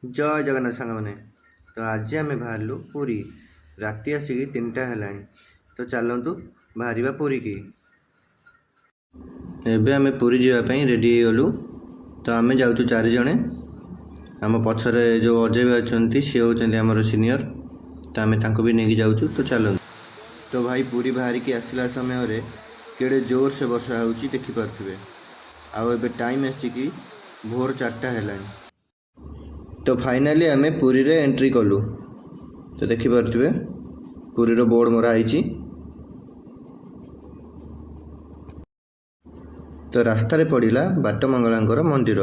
ଜୟ ଜଗନ୍ନାଥ ସାଙ୍ଗମାନେ। ତ ଆଜି ଆମେ ବାହାରିଲୁ ପୁରୀ। ରାତି ଆସିକି 3ଟା ହେଲାଣି। ତ ଚାଲନ୍ତୁ ବାହାରିବା ପୁରୀକି। ଏବେ ଆମେ ପୁରୀ ଯିବା ପାଇଁ ରେଡ଼ି ହେଇଗଲୁ। ତ ଆମେ ଯାଉଛୁ 4 ଜଣ। ଆମ ପଛରେ ଯେଉଁ ଅଜୟ ଭାଇ ଅଛନ୍ତି, ସିଏ ହେଉଛନ୍ତି ଆମର ସିନିୟର। ତ ଆମେ ତାଙ୍କୁ ବି ନେଇକି ଯାଉଛୁ। ତ ଚାଲନ୍ତୁ। ତ ଭାଇ, ପୁରୀ ବାହାରିକି ଆସିଲା ସମୟରେ କେଡ଼େ ଜୋରସେ ବର୍ଷା ହେଉଛି ଦେଖିପାରୁଥିବେ। ଆଉ ଏବେ ଟାଇମ୍ ଆସିକି ଭୋର 4ଟା ହେଲାଣି। ତ ଫାଇନାଲି ଆମେ ପୁରୀରେ ଏଣ୍ଟ୍ରି କଲୁ। ତ ଦେଖିପାରୁଥିବେ, ପୁରୀର ବୋର୍ଡ଼ ମରା ହେଇଛି। ତ ରାସ୍ତାରେ ପଡ଼ିଲା ବାଟମଙ୍ଗଳାଙ୍କର ମନ୍ଦିର।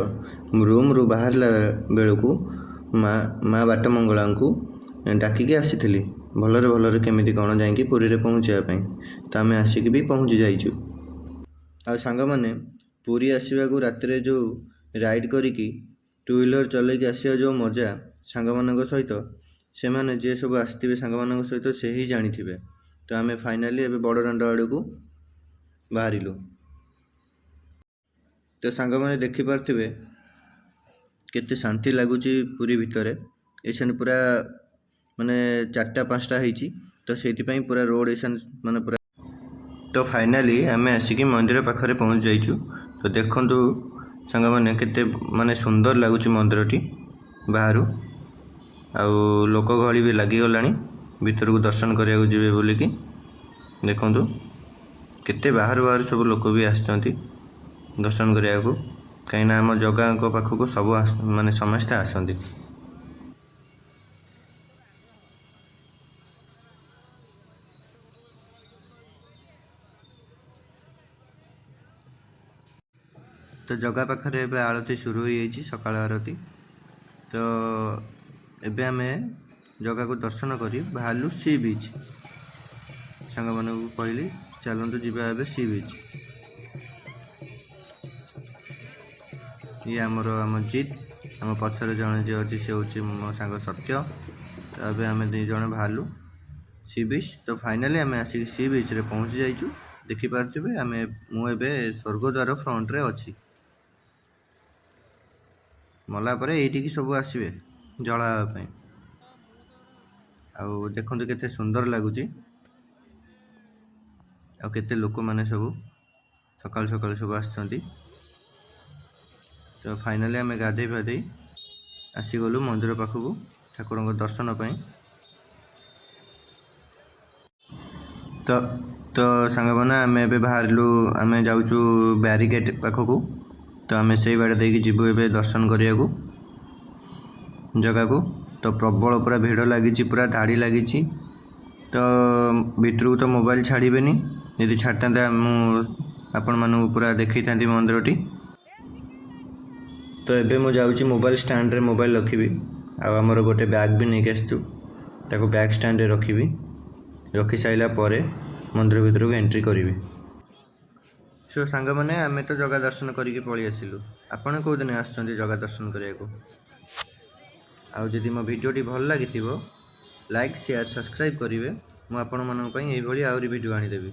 ରୁମ୍ରୁ ବାହାରିଲା ବେଳକୁ ମା ବାଟମଙ୍ଗଳାଙ୍କୁ ଡାକିକି ଆସିଥିଲି, ଭଲରେ ଭଲରେ କେମିତି କ'ଣ ଯାଇକି ପୁରୀରେ ପହଞ୍ଚିବା ପାଇଁ। ତ ଆମେ ଆସିକି ବି ପହଞ୍ଚି ଯାଇଛୁ। ଆଉ ସାଙ୍ଗମାନେ, ପୁରୀ ଆସିବାକୁ ରାତିରେ ଯେଉଁ ରାଇଡ଼୍ କରିକି ଟୁ ହ୍ୱିଲର୍ ଚଲେଇକି ଆସିବା ଯେଉଁ ମଜା ସାଙ୍ଗମାନଙ୍କ ସହିତ, ସେମାନେ ଯିଏ ସବୁ ଆସିଥିବେ ସାଙ୍ଗମାନଙ୍କ ସହିତ, ସେ ହିଁ ଜାଣିଥିବେ। ତ ଆମେ ଫାଇନାଲି ଏବେ ବଡ଼ ଦାଣ୍ଡ ଆଡ଼କୁ ବାହାରିଲୁ। ତ ସାଙ୍ଗମାନେ, ଦେଖିପାରୁଥିବେ କେତେ ଶାନ୍ତି ଲାଗୁଛି ପୁରୀ ଭିତରେ। ଏଇସେନ୍ ପୁରା ମାନେ 4ଟା 5ଟା ହେଇଛି, ତ ସେଇଥିପାଇଁ ପୁରା ରୋଡ଼ ଏଇସେନ୍ ମାନେ ପୁରା। ତ ଫାଇନାଲି ଆମେ ଆସିକି ମନ୍ଦିର ପାଖରେ ପହଞ୍ଚି ଯାଇଛୁ। ତ ଦେଖନ୍ତୁ ସାଙ୍ଗମାନେ, କେତେ ମାନେ ସୁନ୍ଦର ଲାଗୁଛି ମନ୍ଦିରଟି ବାହାରୁ। ଆଉ ଲୋକ ଗହଳି ବି ଲାଗିଗଲାଣି ଭିତରକୁ ଦର୍ଶନ କରିବାକୁ ଯିବେ ବୋଲିକି। ଦେଖନ୍ତୁ, କେତେ ବାହାରୁ ବାହାରୁ ସବୁ ଲୋକ ବି ଆସିଛନ୍ତି ଦର୍ଶନ କରିବାକୁ, କାହିଁକିନା ଆମ ଜଗାଙ୍କ ପାଖକୁ ସବୁ ମାନେ ସମସ୍ତେ ଆସନ୍ତି। ତ ଜଗା ପାଖରେ ଏବେ ଆଳତି ଶୁରୁ ହୋଇଯାଇଛି, ସକାଳ ଆରତି। ତ ଏବେ ଆମେ ଜଗାକୁ ଦର୍ଶନ କରି ବାହାରିଲୁ ସି ବିଚ୍। ସାଙ୍ଗମାନଙ୍କୁ କହିଲି, ଚାଲନ୍ତୁ ଯିବା ଏବେ ସି ବିଚ୍। ଇଏ ଆମର ଆମ ଜିତ୍। ଆମ ପଛରେ ଜଣେ ଯିଏ ଅଛି, ସେ ହେଉଛି ମୋ ସାଙ୍ଗ ସତ୍ୟ। ତ ଏବେ ଆମେ 2 ଜଣ ବାହାରିଲୁ ସି ବିଚ୍। ତ ଫାଇନାଲି ଆମେ ଆସିକି ସି ବିଚ୍ରେ ପହଞ୍ଚି ଯାଇଛୁ। ଦେଖିପାରୁଥିବେ, ମୁଁ ଏବେ ସ୍ୱର୍ଗଦ୍ୱାର ଫ୍ରଣ୍ଟରେ ଅଛି। ମଲା ପରେ ଏଇଠିକି ସବୁ ଆସିବେ ଜଳା ହେବା ପାଇଁ। ଆଉ ଦେଖନ୍ତୁ କେତେ ସୁନ୍ଦର ଲାଗୁଛି ଆଉ କେତେ ଲୋକମାନେ ସବୁ ସକାଳୁ ସକାଳୁ ସବୁ ଆସିଛନ୍ତି। ତ ଫାଇନାଲି ଆମେ ଗାଧେଇ ପାଧେଇ ଆସିଗଲୁ ମନ୍ଦିର ପାଖକୁ ଠାକୁରଙ୍କ ଦର୍ଶନ ପାଇଁ। ତ ସାଙ୍ଗମାନେ, ଆମେ ଏବେ ବାହାରିଲୁ, ଆମେ ଯାଉଛୁ ବ୍ୟାରିକେଟ୍ ପାଖକୁ। ତ ଆମେ ସେଇ ବାଟ ଦେଇକି ଯିବୁ ଏବେ ଦର୍ଶନ କରିବାକୁ ଜଗାକୁ। ତ ପ୍ରବଳ ପୁରା ଭିଡ଼ ଲାଗିଛି, ପୁରା ଧାଡ଼ି ଲାଗିଛି। ତ ଭିତରକୁ ତ ମୋବାଇଲ ଛାଡ଼ିବେନି। ଯଦି ଛାଡ଼ିଥାନ୍ତେ, ମୁଁ ଆପଣମାନଙ୍କୁ ପୁରା ଦେଖେଇଥାନ୍ତି ମନ୍ଦିରଟି। ତ ଏବେ ମୁଁ ଯାଉଛି ମୋବାଇଲ ଷ୍ଟାଣ୍ଡରେ ମୋବାଇଲ ରଖିବି। ଆଉ ଆମର ଗୋଟେ ବ୍ୟାଗ୍ ବି ନେଇକି ଆସିଛୁ, ତାକୁ ବ୍ୟାଗ୍ ଷ୍ଟାଣ୍ଡରେ ରଖିବି। ରଖି ସାରିଲା ପରେ ମନ୍ଦିର ଭିତରକୁ ଏଣ୍ଟ୍ରି କରିବି। ସୋ ସାଙ୍ଗମାନେ, ଆମେ ତ ଜଗା ଦର୍ଶନ କରିକି ପଳେଇ ଆସିଲୁ। ଆପଣ କେଉଁଦିନ ଆସୁଛନ୍ତି ଜଗା ଦର୍ଶନ କରିବାକୁ? ଆଉ ଯଦି ମୋ ଭିଡ଼ିଓଟି ଭଲ ଲାଗିଥିବ, ଲାଇକ୍, ସେୟାର, ସବସ୍କ୍ରାଇବ୍ କରିବେ। ମୁଁ ଆପଣମାନଙ୍କ ପାଇଁ ଏଇଭଳି ଆହୁରି ଭିଡ଼ିଓ ଆଣିଦେବି।